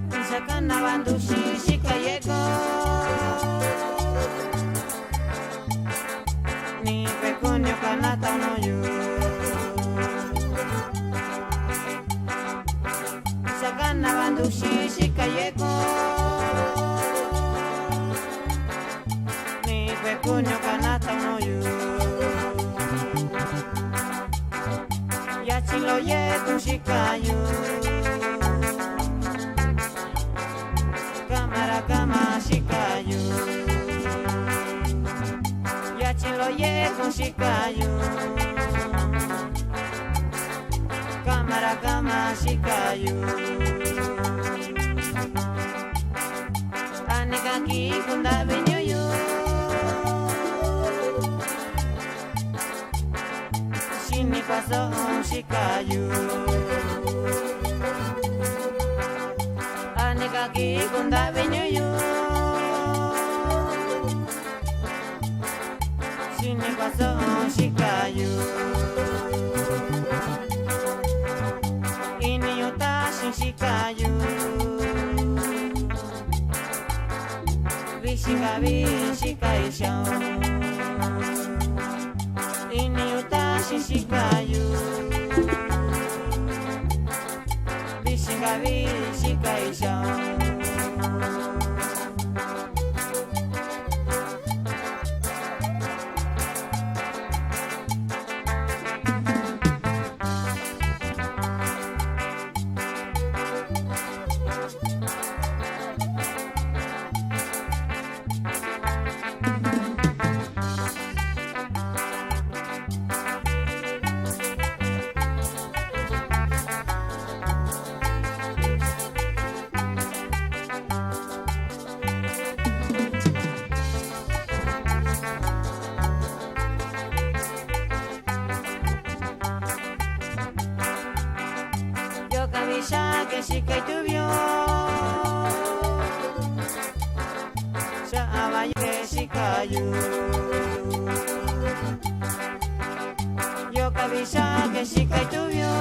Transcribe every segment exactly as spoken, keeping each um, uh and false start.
Ndixakana va nduxi xika yeꞌe ko, ni kueꞌe kuñu kanata nuu yu. Ndixakana va nduxi xika yeꞌe ko, ni kueꞌe kuñu kanata nuu yu. Yachin lo yeꞌe kun xika yu, kama ra kama xika yu. Yachin lo yeꞌe kun xika yu, kama ra kama xika yu. A ni ka kii kundaꞌvi ni yu, xini kua soꞌo xika yu. A ni ka kii kundaꞌvi ni yu, xini kua soꞌo xika yu. Ini yu taxin xika yu, vixin ka vi xika yu xaꞌa yu. Ini yu taxin xika yu, vixin ka vi xika yu xaꞌa yu. Yoo ka vi xaꞌa ke xika ituvi yo, xaꞌa va yo ke xika yu. Yoo ka vi xaꞌa ke xika ituvi yo,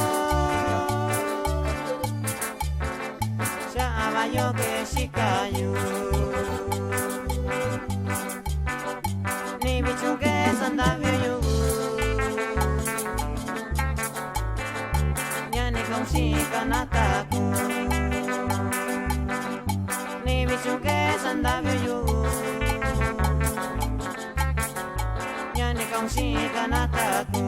xaꞌa va yo ke xika yu. Ni vichun ke sandaꞌvi yu yuꞌu, ñani kun xiꞌin kanata kun. Ni vichun ke sandaꞌvi yu yuꞌu, ñani kun xiꞌin kanata kun.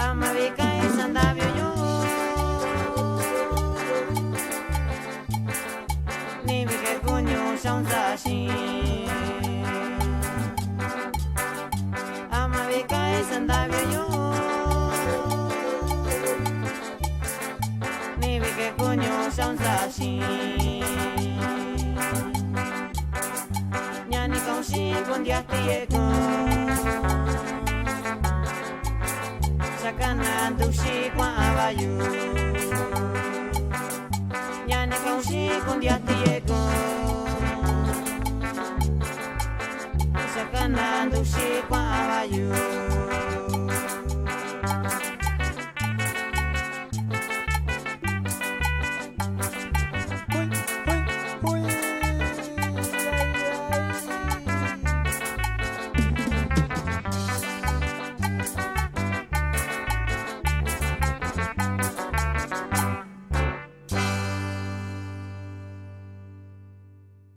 Ama vi kai sandaꞌvi yu yuꞌu, ni vi ke kuñu xaꞌun saxin. Ama vi kai sandaꞌvi yu yuꞌu, ni vi ke kuñu xaꞌun saxin. Ñani kun xiꞌin kundiatu yeꞌe kun, xakana nduxi kuaꞌan va yu. Ñani kun xiꞌin kundiatu yeꞌe kun, xakana nduxi kuaꞌan va yu.